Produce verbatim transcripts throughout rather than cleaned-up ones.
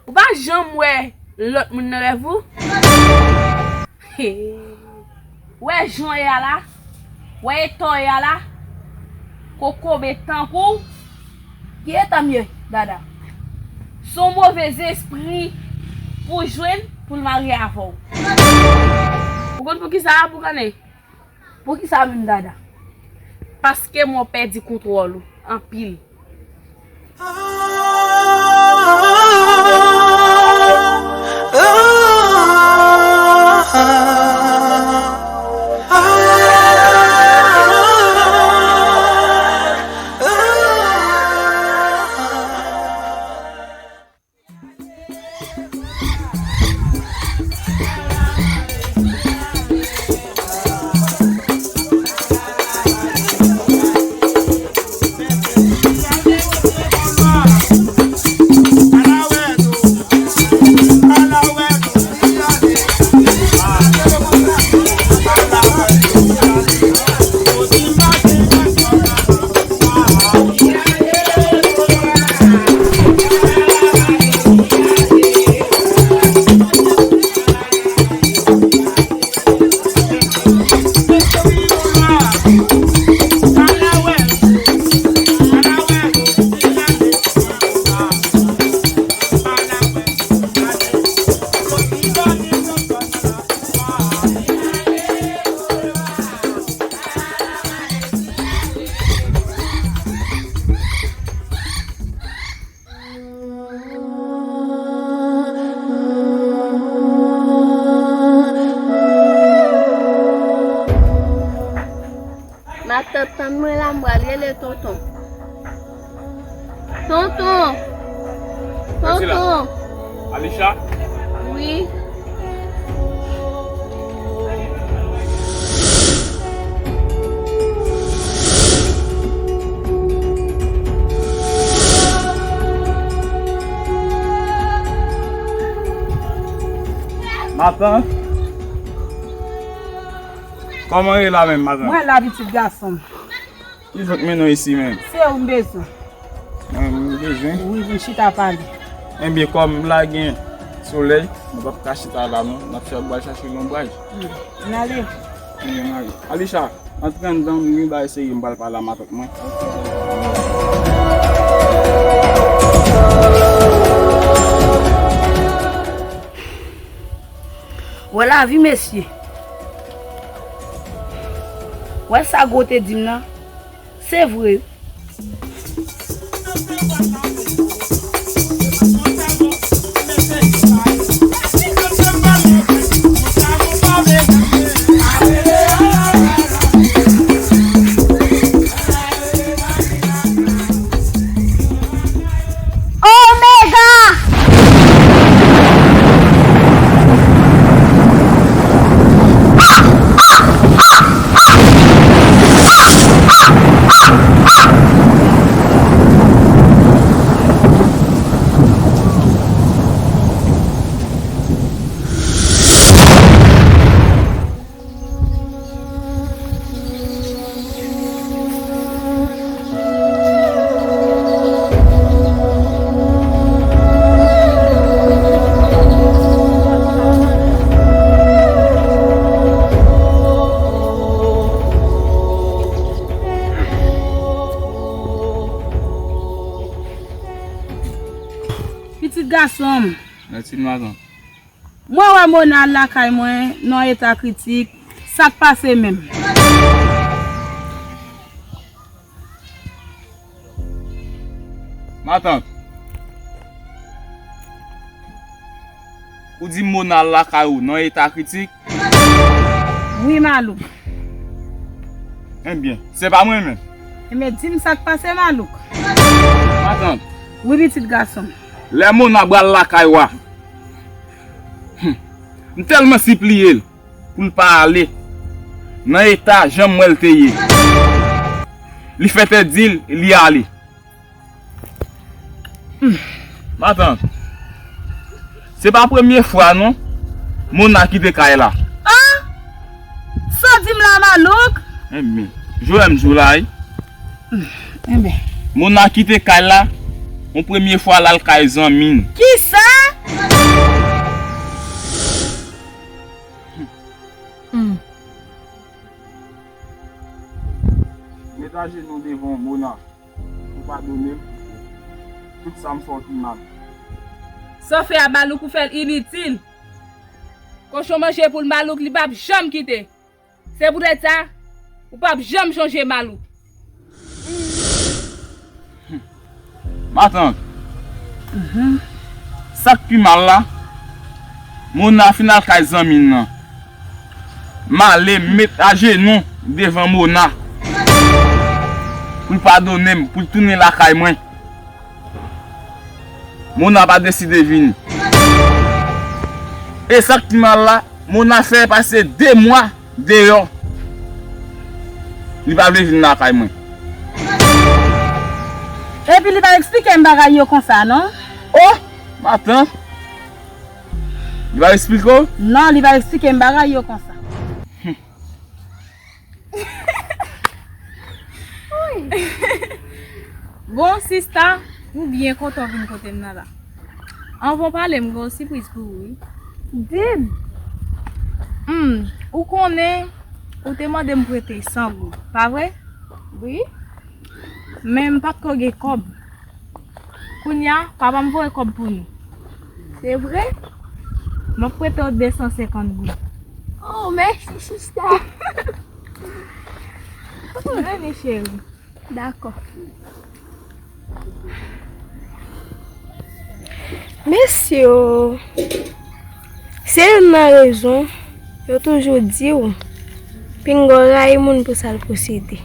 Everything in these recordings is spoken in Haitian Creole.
Ou pa janm wè lòt moun nan rèv ou? Wè jan w ye a la? Wè eta w ye a la? Kokobe tankou w. Ki eta m ye, Dada? Se yon move zespri pou jwenn pou l marye avè w. Ou konn poukisa, Boukane? Poukisa menm, Dada? Paske mwen pèdi kontwòl ou anpil. Matant, tann mwen la, m pral rele tonton. Tonton! Tonton! Alisha? Wi. Matant? Kòman w ye la menm, matant? Mwen la, pitit gason m. Ki jan k mennen w isi menm? Se ou m bezwen. Mwen, m bezwen? Wi, pou n chita pale. Enben, kòm la gen solèy, nou p ap ka chita la non. N ap chita, pral chache lonbraj. Hmm. N ale. Enben, n ale. Alisha, antre anndan, m gen bagay serye m pral pale a matant mwen. Wè lavi, mesye. Wè sa Gwo te di m nan, se vre. Omega! Pitit gason m. Mèsi, matant. Mwen wè Mona al lakay mwen nan eta kritik. Sa k pase menm? Matant, ou di Mona al lakay ou nan eta kritik? Wi, malouk. Enben, se pa mwen menm. Enben, di m sa k pase, malouk. Matant. Wi, pitit gason m. Lè Mona pral lakay ou a, hmm, m tèlman sipliye l pou l pa ale nan eta jan m wè l te ye. Li fè tèt di l, li ale. Hmm. Matant, se pa premye fwa non Mona kite kay la. Ah! Sa w di m la, malouk? Enben, jwè m jwe la, wi. Hmm. Enben. Mona kite kay la, yon premye fwa l al kay zanmi n. Kisa? Ajenou devan Mona, ou padone m tout sa m fè w ki mal. Sa w fè a Malouk, ou fè l initil. Kochon manje poul Malouk, li p ap janm kite. Se poutèt sa, ou p ap janm chonje Malouk. Matant, sa k pi mal la, Mona fin al kay zanmi l nan. M ale, m met ajenou devan Mona pou l padone m, pou l tounen lakay mwen. Mona pa deside vini. E sa k pi mal la, Mona fè pase de mwa deyò. Li pa vle vin lakay mwen. Epi li pa eksplike m bagay yo konsa, non? Oh, matant. Li pa eksplike w? Non, li pa eksplike m bagay yo konsa. Bon, sista, m byen kontan w vin kote m nan la. Anvan w pale, m gen yon sipriz pou ou, wi. Di m. Hmm, ou konnen, ou te mande m prete san goud, pa vre? Wi. Men m pa t ko gen kòb. Kounye a, papa m voye kòb pou nou. Se vre? M ap prete w de san senkant goud. Oh, mèsi, sista. Vini, cheri. Dakò. Mesye o, se youn nan rezon yo toujou di w, pinga w rayi moun pou sa l posede.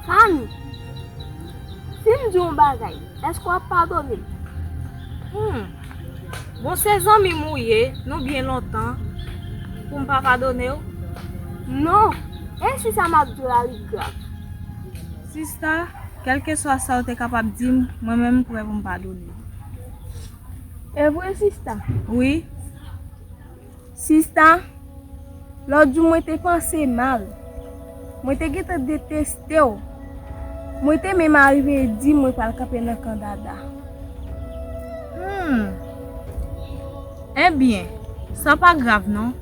Fanny, si m di w yon bagay, èske w ap padone m? Hmm. Bon, se zanmi m ou ye, nou byen lontan, pou m pa padone w? Non, e si sa m ap di w la li grav? Sista, kèlkeswa sa w te kapab di m, mwen menm m prè pou m padone w. E vre, sista? Wi. Sista, lòt jou mwen te panse mal. Mwen te gentan deteste w. Mwen te menm arive di mwen pral kanpe nan kan Dada. Hmm. Ebyen, sa pa grav non.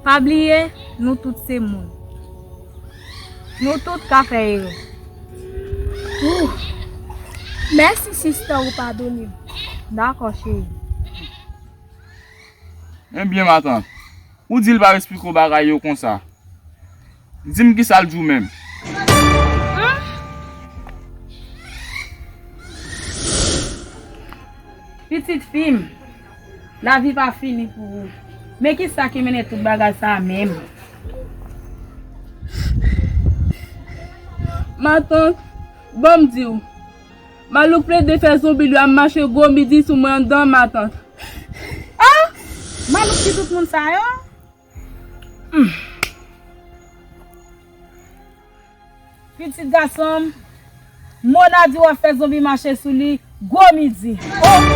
Pa bliye, nou tout se moun. Nou tout ka fè erè. Ouh. Mèsi, sista, ou padone m. Dakò, cheri. Ebyen, matant, ou di l pa eksplike w bagay yo konsa. Di m kisa l di w menm. Pitit fi m, lavi pa fini pou ou. Men kisa ki mennen tout bagay sa a menm? Matant, ban m di w. Malouk plede fè zonbi li ap mache gwo midi sou mwen anndan matant. Ah! Malouk ki tout moun sa yo? Hmm. Pitit gason m, Mona di w ap fè zonbi mache sou li gwo midi. Oh!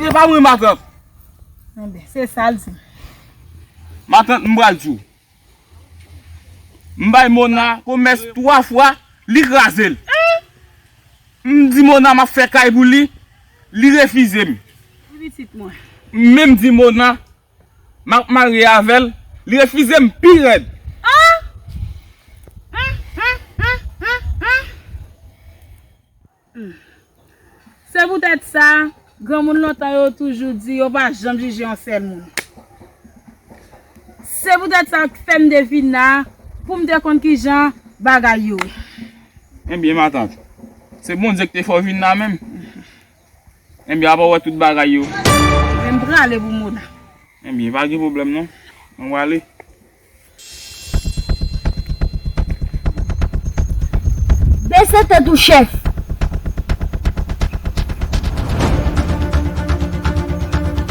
Se pa mwen, matant. Enben, se sa l di. Matant, m pral di w. M bay Mona pwomès twa fwa, li kraze l. M di Mona m ap fè kay pou li, li refize m. Wi, pitit mwen. M menm di Mona m ap marye avè l, li refize m pi rèd. Ah! Hmm. Se poutèt sa, granmoun lontan yo toujou di yo pa janm jije yon sèl moun. Se poutèt sa k fè m te vin la, pou m te konn kijan bagay yo ye. Ebyen, matant, se Bondye ki te fè w vin la menm. Ebyen, apa w wè tout bagay yo? Men m prale pou Mona. Ebyen, pa gen pwoblèm non. Mwen prale. Bese tèt ou, chèf.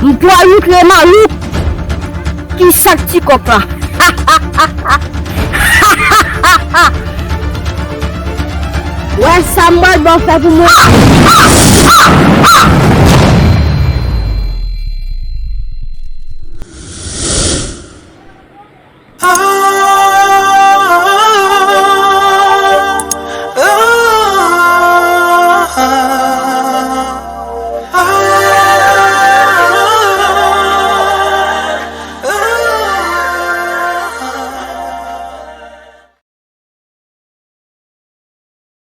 M pral montre Malouk kisa k ti kòk la. Wè sa m pral ba w fè pou mwen.